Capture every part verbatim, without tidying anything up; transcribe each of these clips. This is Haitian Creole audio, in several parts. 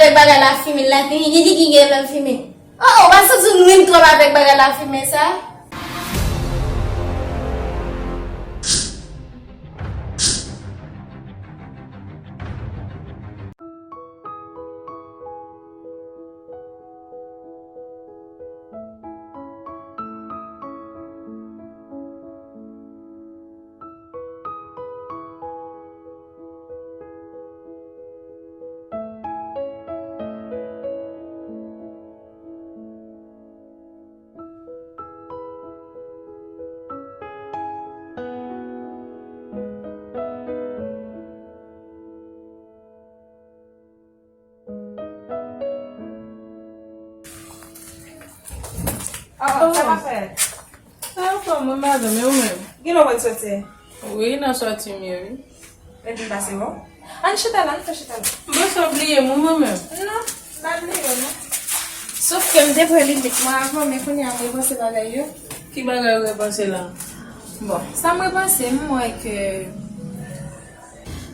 Bagay la fimen, la fimen, gen ki gen lè fimen. Oh, oh, ou pa santi w nwit twòp avèk bagay la fimen sa? Oh, sa va fè? Sa anfòm, wi, madanm, e ou menm? Gen lè w pral soti? Wi, nan sòti m ye, wi. Epi pase bon? Ann chita la, ann fè chita la. Bon, sa w bliye m, wi, mwen menm? Non, m pa bliye w, non. Sòf ke m te pran limit mwen avan, men kounye a m repanse bagay yo. Ki bagay ou repanse la? Bon, sa m repanse, m wè ke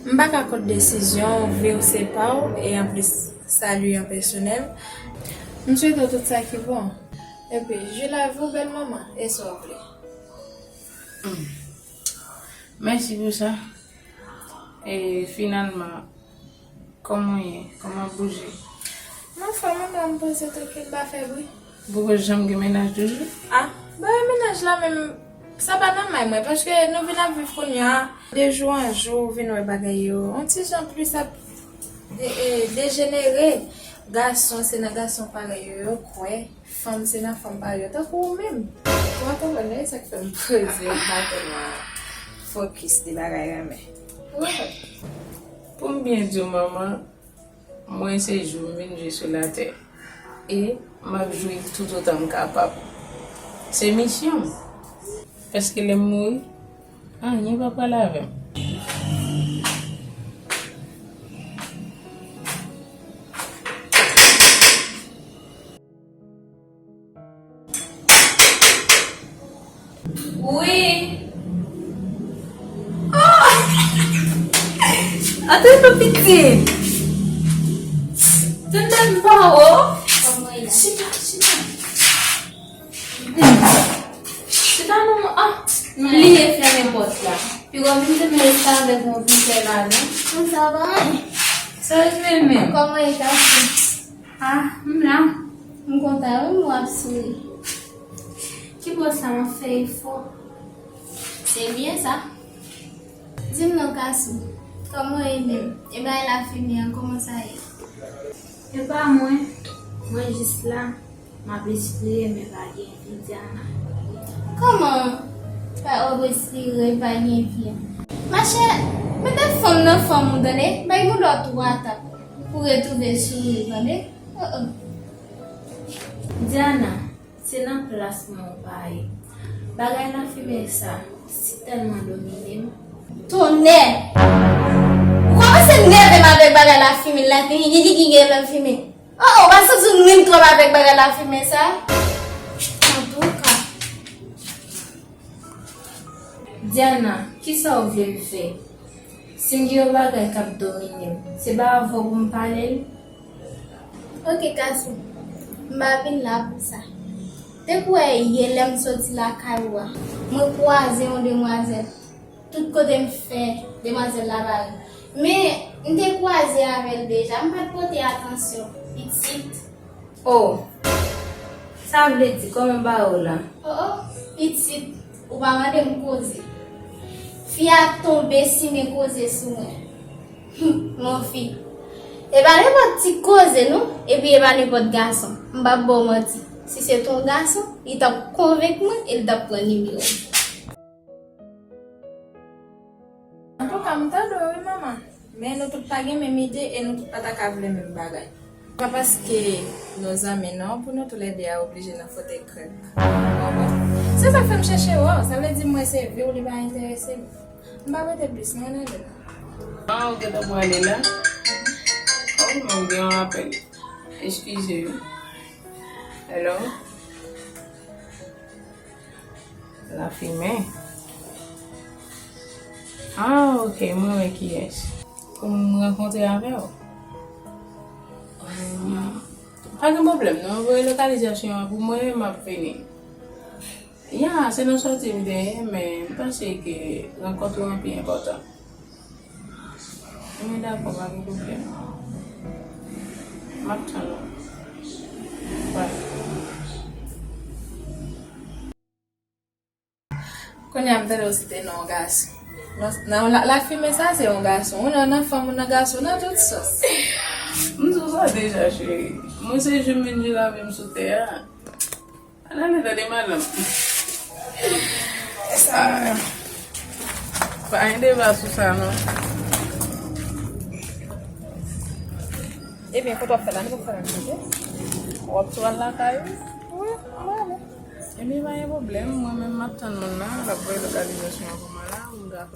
m pa ka kont desizyon w, vi w se pa w, e anplis, sa li an pèsonèl. M swete w tout sa ki bon. Epi, jwi lavi w, bèl manman, e sa w vle. Hmm. Mèsi pou sa. E finalman, kòman w ye? Kòman w bouje? M anfòm, mwen menm, m poze trankil, m pa fè bri. Ou poko janm gen mennaj toujou? Ah, bagay mennaj la menm, sa pa nan may mwen, paske nou vin ap viv kounye a, de jou an jou, ou vin wè bagay yo, yon ti jan plis ap de-, e, dejenere. Gason, se nan gason parèy yo, yo kwè. Fanm se nan fanm parèy yo, tankou ou menm. Ou pa konprann, e sa k fè m poze m pa tèlman fokis de bagay renmen. Pou m byen di w, manman, mwen se jou m vin jwe sou latè. E m ap jwi toutotan m kapab. Se misyon m. Paske lè m mouri, anyen pa pral avè m. Wi. Oh! Antre non pitit. Tande m pa w. Chita, chita. Chita non, ah, m bliye fèmen pòt la. Piga w vin te mete sa avèk yon vizè la, non? Kòman sa va? Sa yo menm menm. Kòman e ta fè? Ah, m la. M kontan wi, m wè w ap souri. Ki bò sa w ap fè efò? Se byen sa. Di m non, Kasou, kòman w ye menm? E bagay la fimen an, kòman sa ye? E pa mwen, mwen jis la, m ap espire, men pa gen vi, Diana. Kòman w ap espire, pa gen vi? Machè, mete fanm nan fanm ou, tande? Bay moun lòt twa etap pou retwouve souri, tande? Oh, oh. Diana, se nan plas mwen ou pa ye. Bagay la fimen sa, si tèlman domine m. Tonnè! Ou kòmanse nève m avèk bagay la fimen, la fimen, gen ki gen la fimen. Oh, oh, ou pa santi w nwit twòp avèk bagay la fimen sa? Antouka. Diana, kisa w vle m fè? Si m gen yon bagay k ap domine m, se pa avè w pou m pale l? Oke, Kasou, m pa vin la pou sa. Te kwè yè lè m soti lakay ou a, mwen kwaze yon demwazèl. Tout kote m fè, demwazèl la pa vin. Men, m te kwaze avè l deja, m pa t pote atansyon, pitit. Oh, sa vle di kòman ba ou la? Oh, oh, pitit, ou pa mande m koze. Fi a tonbe simen koze sou mwen. Hum, mon fi. E pa nenpòt ti koze non, epi e pa nenpòt gason. M p ap ba w manti. Si se t on gason, li t ap konvenk mwen e li t ap pran nimewo m. Antouka, m tande w wi, manman. Men nou tout pa gen menm ide e nou tout pa ta ka vle menm bagay. Pa paske nou zanmi non, pou nou toulède a oblije nan fòtèy krèk la. Ou konprann? Se sa k fè m chèche wè w. Sa vle di m wè se vi w li pa enterese m. M pa rete plis non, nan jèn. Ah, ou gentan prale la? Oh, mwen gen yon apèl. Eskize wi. Hello? Lafimen. Ah, ok, mwen wè kiyès. Pou m rankontre avè w. Pa gen pwoblèm non, voye lokalizasyon an pou mwen, m ap vini. Ya, se nan sòti m te ye, men m panse ke rankont ou an pi enpòtan. Mwen dakò, pa gen pwoblèm. M ap tann ou. Bye. Kounye a m tande w site non yon gason. Nan, nan la, lafimen sa se yon gason. Ou nan, nan fanm, ou nan gason, nan tout sans. M sou sa deja, cheri. Mwen se jimèn de lavi m sou tè a. Ann ale tande madanm. Sa. Pa gen deba sou sa non. Ebyen, kote w ap fè la? Nou p ap fè la, kote? W ap sou al lakay ou? Wi, mwen ale. Ebyen, pa gen pwoblèm. Mwen menm, m ap tann moun nan. L ap voye lokalizasyon an pou mwen la. Mwen dakò.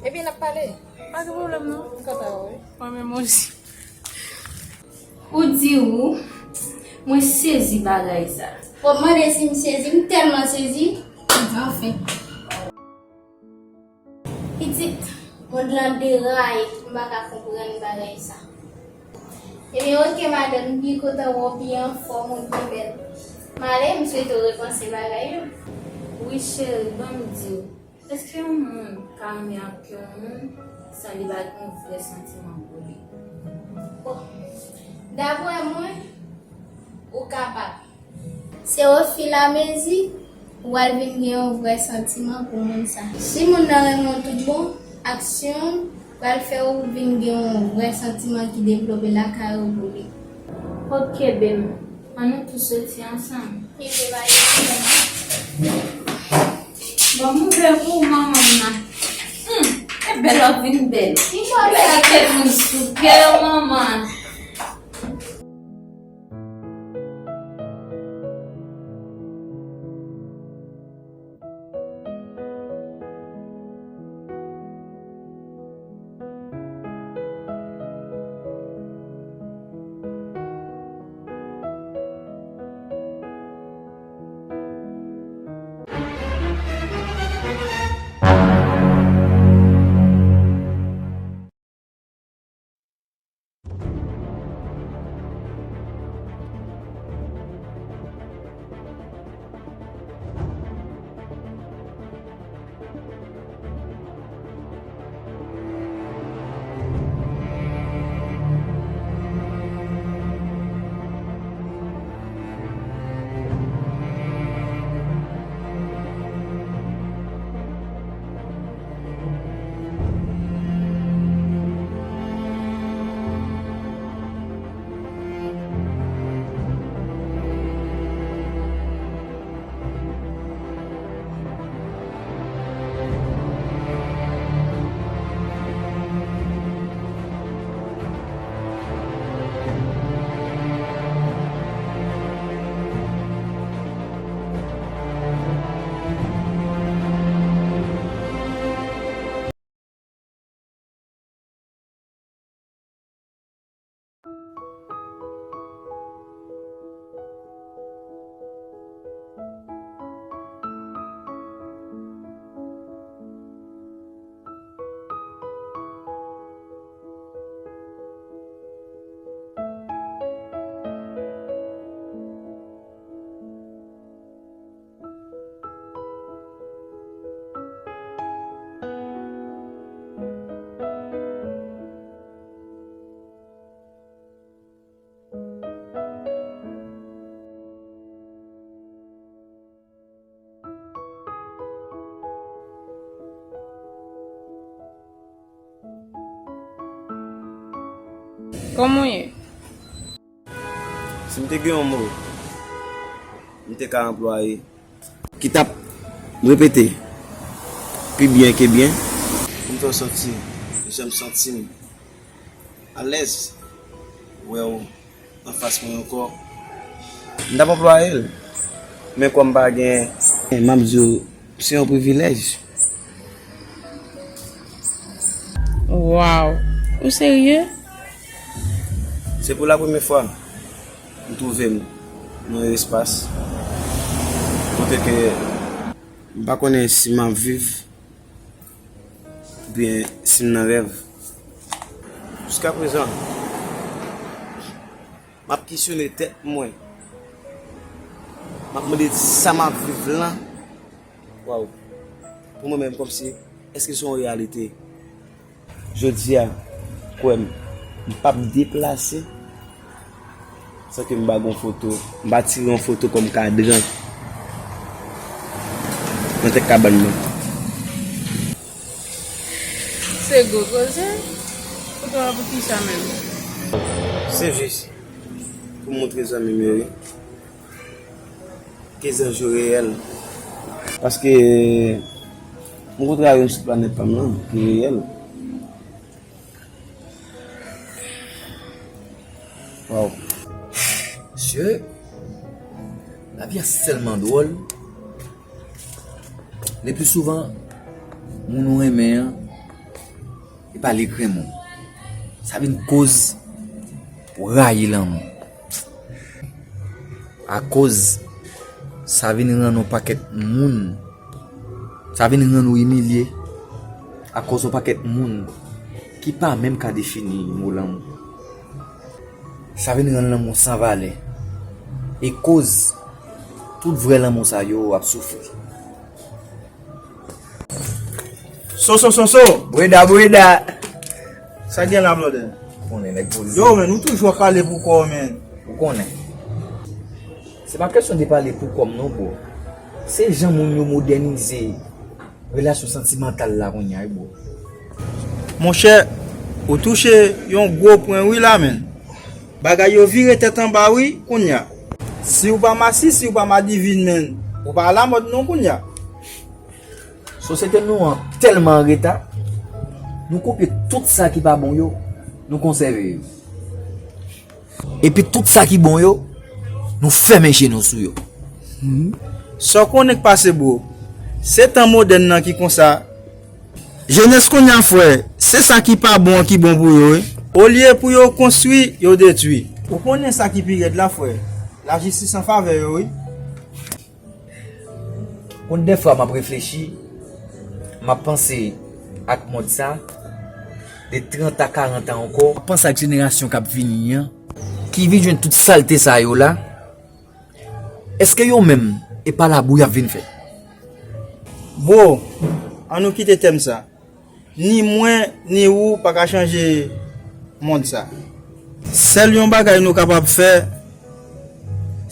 Ebyen, n ap pale. Pa gen pwoblèm non. M kontan wè w, wi. Mwen menm osi. Ou di ou, mwen sezi bagay sa. W ap mande si m sezi, m tèlman sezi. Anfen. Pitit, mond lan deraye, m pa ka konprann bagay sa. Ebyen, oke, madanm, m byen kontan wè w byen anfòm, ou byen bèl. M ale, m swete w repanse bagay yo. Wi, cheri, ban m di w. Èske yon moun ka renmen ak yon moun san li pa gen yon vrè santiman pou li? Bon, daprè mwen, ou kapab. Se ofilamezi, ou pral vin gen yon vrè santiman pou moun sa. Si moun nan renmen w tout bon, aksyon w pral fè w vin gen yon vrè santiman ki devlope lakay ou pou li. Ok, bebe, ann nou tou soti ansanm. Ebyen, pa gen pwoblèm. Bon, m ouvè pou ou, manman m nan. Hmm, e bèl w ap vin bèl. Li pa bèl ak tèt moun sou kè w, manman. Kòman w ye? Si m te gen yon mo, m te ka anplwaye. Ki t ap repete pi byen ke byen. Pou m fè w santi jan m santi m alèz wè w anfas mwen ankò. M t ap anplwaye l, men kòm m pa gen, m ap di w, se yon privilèj. Waw, ou serye? Se pou la premye fwa m twouve m nan yon espas kote ke m pa konnen si m ap viv oubyen si m nan rèv. Jiskaprezan, M ap kesyone tèt mwen. M ap mande sa m ap viv lan. Waw. Pou mwen menm, kòmsi, èske se yon reyalite? Jodi a, kwè m, m p ap deplase san ke m pa gen yon foto, m pa tire yon foto kòm kadran nan tèt kabann mwen. Se gwo koze. Foto a pou kisa menm? Se jis pou m montre zanmi m yo, wi. Ke zanj yo reyèl. Paske m kontre a youn sou planèt pa m lan, ki reyèl. Waw. Mesye, lavi a sèlman dwòl. Le pli souvan, moun ou renmen an, e pa li k renmen w. Sa vin koz ou rayi lanmou. Akoz sa vin rann yon pakèt moun, sa vin rann ou imilye akoz yon pakèt moun ki pa menm ka defini mo lanmou. Sa vin rann lanmou san valè. E koz tout vrè lanmou sa yo ap soufri. So, so, so, so! Breda, breda! Sa gen la, blòdè? Ou konnen, nèg poze. Yo, men, ou toujou ap pale pou kò w, men. Ou konnen. Se pa kesyon de pale pou kò m non, bro. Se jan moun yo modènize relasyon santimantal la kounye a, wi, bro. Monchè, ou touche yon gwo pwen, wi, la, men. Bagay yo vire tèt anba, wi, kounye a. Si w pa masi, si w pa madivin, men, ou pa alamòd non kounye a. Sosyete nou an tèlman anreta, nou kopye tout sa ki pa bon yo, nou konsève yo. Epi tout sa ki bon yo, nou fèmen je nou sou yo. Sa w konnen k pase, bro? Se tan modèn nan ki konsa. Jenès kounye a, frè, se sa ki pa bon an ki bon pou yo, wi. Olye pou yo konstwi, yo detwi. Ou konnen sa ki pi rèd la, frè? Lajistis an favè yo, wi. Konn dèfwa m ap reflechi, m ap panse ak mond sa, de trant a karant an ankò, m ap panse ak jenerasyon k ap vini an, ki vin jwenn tout salte sa yo la, èske yo menm, e pa labou y ap vin fè? Bro, ann nou kite tèm sa. Ni mwen, ni ou pa ka chanje mond sa. Sèl yon bagay nou kapab fè,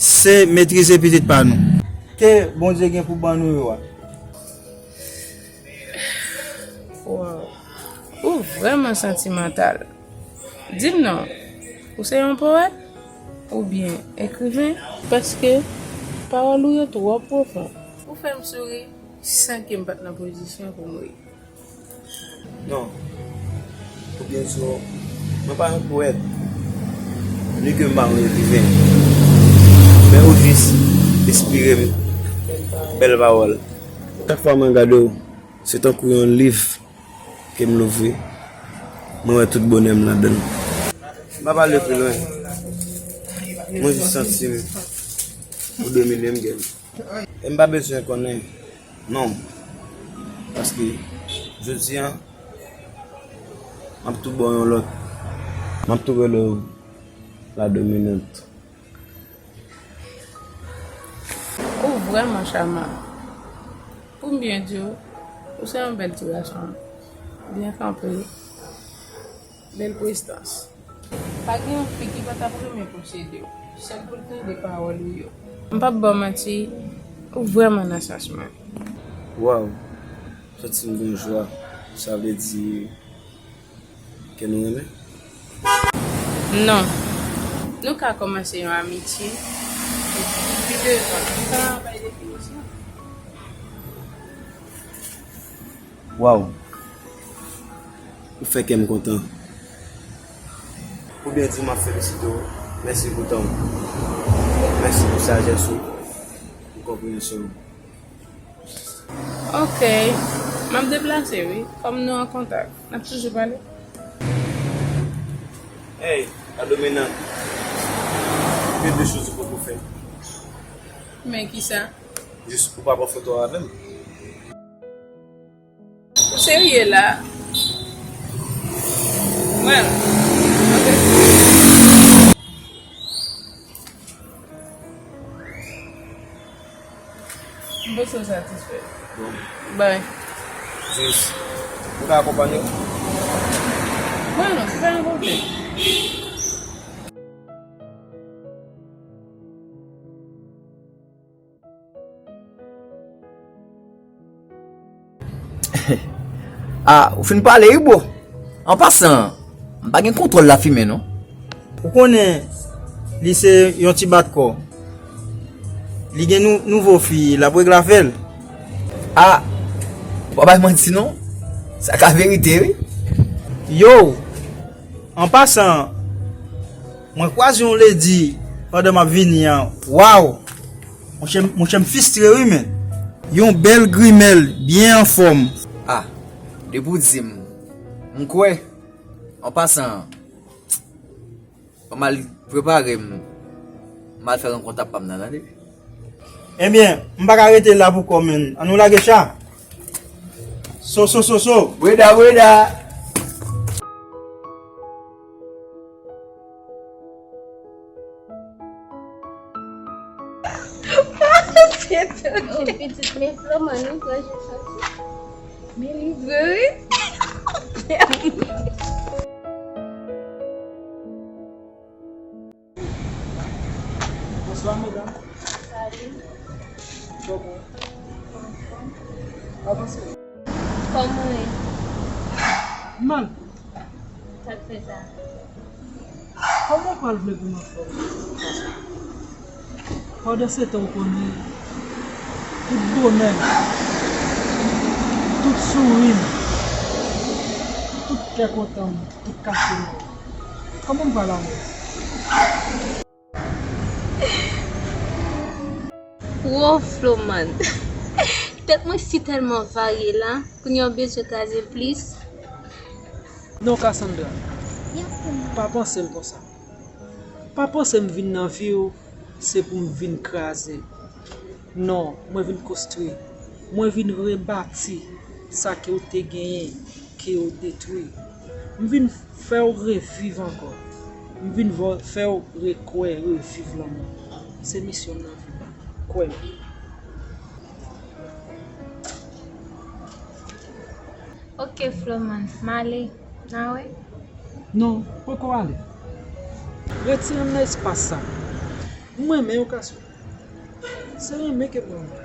se metrize pitit pa nou. Ke Bondye gen pou ban nou yo a. Waw. Ou vrèman santimantal. Di m non, ou se yon powèt? Oubyen ekriven? Paske pawòl ou yo twò pwofon. Ou fè m souri san ke m pa t nan pozisyon pou m ri. Non. Oubyen di w, mwen pa yon powèt, ni ke m pa yon ekriven. Men ou jis enspire m bèl pawòl. Chak fwa mwen gade w, se tankou yon liv ke m louvri, mwen wè tout bonè m ladan l. M pa pale pi lwen. Mwen jis santi m ou domine m, gèl. E m pa bezwen konnen non. Paske jodi a, m ap tou ba w yon lòt. M ap tou rele w la dominant. Ou vrèman chaman. Pou m byen di w, ou se yon bèl ti gason. Byen kanpe. Bèl prestans. Pa gen yon fi ki pa t ap renmen posede w, sèl pou l tande pawòl ou yo. M p ap ba w manti, ou vrèman nan sans mwen. Waw, santi m gen jwa, sa vle di ke nou renmen? Non. Nou ka kòmanse yon amitye epi pi devan, nou ka bay definisyon. Waw. Ou fè kè m kontan. Oubyen di m ap felisite w. Mèsi pou tan w. Mèsi pou sajès ou. Pou konpreyansyon w. Ok. M ap deplase, wi. Kòm nou an kontak, n ap toujou pale. Hey, la dominant. Gen de choz ou poko fè. Men kisa? Jis ou pa pran foto avè m. Ou serye la? Well, ok. Kesyon satisfè. Bon. Bay. Jis, ou ka akonpanye m? Mwen non, se pa yon pwoblèm. Ah, ou fin pale wi, bro. An pasan, m pa gen kontwòl lafimen non. Ou konnen, li se yon ti bat kò. Li gen nou, nouvo fi, l ap regle avè l. Ah, w pa bay manti non. Sa ka verite wi. Yo, an pasan, mwen kwaze yon ledi pandan m ap vini an. Waw! Monchè, monchè, m fistre wi, men. Yon bèl grimèl, byen anfòm. Ah, depi w di m, m kwè. An pasan, ban m al prepare m. M al fè rankont ap pa m nan, tande. Ebyen, m pa ka rete la pou kò, men. Ann nou lage cha. So, so, so, so. Breda, breda. Oh, pitit, men Floman, nou pran je santi. Men li vre, wi. Bonswa, medam. Salut. Kòman? Avanse. Kòman w ye? Mal. Sa k fè sa? Kòman w pral vle pou m anfòm? Pandansetan, w konnen, tout bonè m, tout souri m, tout kè kontan m, tout kache m, kòman m pral alèz? Wo, Floman. Tèt mwen si tèlman varye la, kounye a w bezwen kraze plis. Non, Cassandra. Pa panse l konsa. Pa panse m vin nan vi w, se pou m vin kraze. Non, mwen vin konstwi. Mwen vin rebati sa ke w te genyen, ke w detwi. M vin fè w reviv ankò. M vin vò-, fè w rekwè, reviv lanmou. Se misyon m nan vi w. Kwè m. Ok, Floman, m ale. N a wè. Non, poko ale. Retire m nan espas sa. M renmen w, Cassandra. Se renmen ke m renmen.